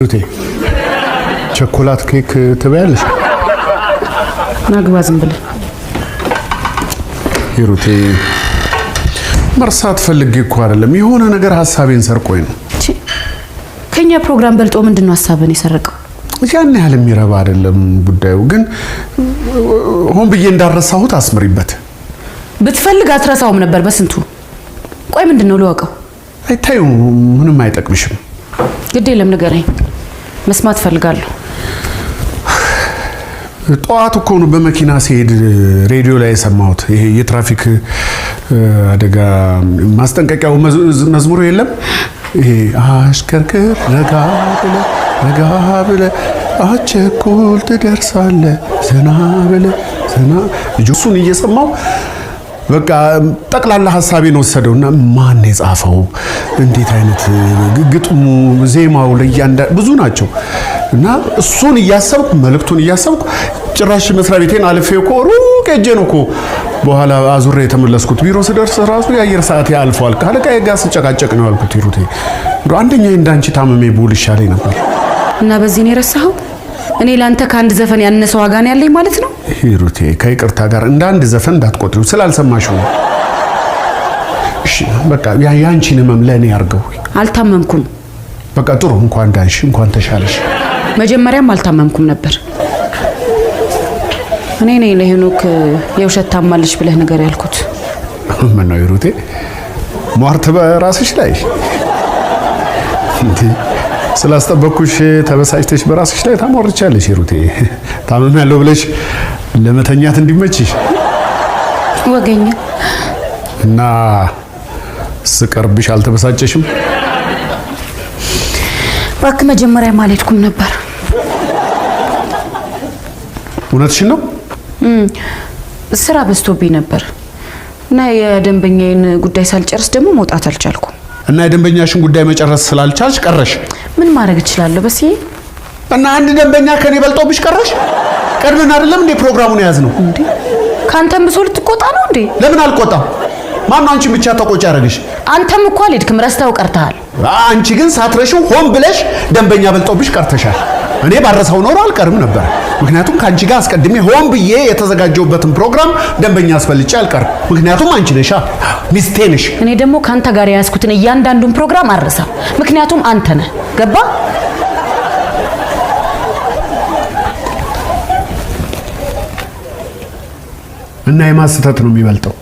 ሩቴ፣ ቸኮላት ኬክ ትበያለሽ? ናግባ ዝም ብለህ። ሂሩቴ፣ መርሳት ፈልጌ እኮ አይደለም። የሆነ ነገር ሀሳቤን ሰርቆኝ ነው። ከኛ ፕሮግራም በልጦ ምንድን ነው ሀሳብን የሰረቀው? ያን ያህል የሚረባ አይደለም ጉዳዩ፣ ግን ሆን ብዬ እንዳረሳሁት አስምሪበት። ብትፈልግ አትረሳውም ነበር በስንቱ። ቆይ ምንድን ነው ልወቀው? አይታዩ፣ ምንም አይጠቅምሽም። ግድ የለም ንገረኝ፣ መስማት ፈልጋለሁ። ጠዋት እኮ ነው በመኪና ሲሄድ ሬዲዮ ላይ የሰማሁት። ይሄ የትራፊክ አደጋ ማስጠንቀቂያው መዝሙሩ የለም? ይሄ አሽከርክር ረጋ ብለህ ረጋ ብለህ፣ አቸኩል ትደርሳለህ፣ ዘና ብለህ ዘና። እሱን እየሰማሁ በቃ ጠቅላላ ሀሳቤን ወሰደው እና ማን የጻፈው፣ እንዴት አይነት ግጥሙ፣ ዜማው ለእያንዳ ብዙ ናቸው እና እሱን እያሰብኩ፣ መልእክቱን እያሰብኩ ጭራሽ መስሪያ ቤቴን አልፌ እኮ ሩቅ ሄጄ ነው እኮ በኋላ አዙሬ የተመለስኩት። ቢሮ ስደርስ ራሱ የአየር ሰዓቴ አልፏል። ከአለቃዬ ጋር ስጨቃጨቅ ነው ያልኩት። ሂሩቴ፣ እንደው አንደኛ እንዳንቺ ታምሜ ብውል ይሻለኝ ነበር። እና በዚህ ነው የረሳኸው? እኔ ለአንተ ከአንድ ዘፈን ያነሰ ዋጋ ነው ያለኝ ማለት ነው? ሂሩቴ፣ ከይቅርታ ጋር እንደ አንድ ዘፈን እንዳትቆጥሪው፣ ስላልሰማሽው ነው። እሺ በቃ ያንቺን ህመም ለእኔ አድርገው። አልታመምኩም። በቃ ጥሩ፣ እንኳን ዳንሽ፣ እንኳን ተሻለሽ። መጀመሪያም አልታመምኩም ነበር። እኔ ነኝ ለሄኖክ የውሸት ታማለች ብለህ ነገር ያልኩት። ምነው ሂሩቴ፣ ሟርት በራስሽ ላይ እንዴ? ስላስጠበቅኩሽ ተበሳጭተሽ በራስሽ ላይ ታሟርቻለሽ። ሂሩቴ፣ ታምሜያለሁ ብለሽ ለመተኛት እንዲመችሽ። ወገኛ። እና ስቀርብሽ አልተበሳጨሽም? እባክህ፣ መጀመሪያም አልሄድኩም ነበር። እውነትሽን ነው? ስራ በዝቶብኝ ነበር እና የደንበኛዬን ጉዳይ ሳልጨርስ ደግሞ መውጣት አልቻልኩም። እና የደንበኛሽን ጉዳይ መጨረስ ስላልቻልሽ ቀረሽ? ምን ማድረግ እችላለሁ በስዬ? እና አንድ ደንበኛ ከኔ በልጦብሽ ቀረሽ? ቀድመን አይደለም እንዴ ፕሮግራሙን የያዝነው? እንዴ፣ ከአንተም ብሶ ልትቆጣ ነው እንዴ? ለምን አልቆጣም? ማነው አንቺን ብቻ ተቆጪ ያደረገሽ? አንተም እኮ አልሄድክም፣ ረስተኸው ቀርተሃል። አንቺ ግን ሳትረሺው ሆን ብለሽ ደንበኛ በልጦብሽ ቀርተሻል። እኔ ባረሳው ኖሮ አልቀርም ነበር። ምክንያቱም ከአንቺ ጋር አስቀድሜ ሆን ብዬ የተዘጋጀውበትን ፕሮግራም ደንበኛ አስፈልጬ አልቀርም። ምክንያቱም አንቺ ነሻ፣ ሚስቴ ነሽ። እኔ ደግሞ ከአንተ ጋር የያዝኩትን እያንዳንዱን ፕሮግራም አልረሳም፣ ምክንያቱም አንተ ነህ። ገባ? እና የማን ስህተት ነው የሚበልጠው?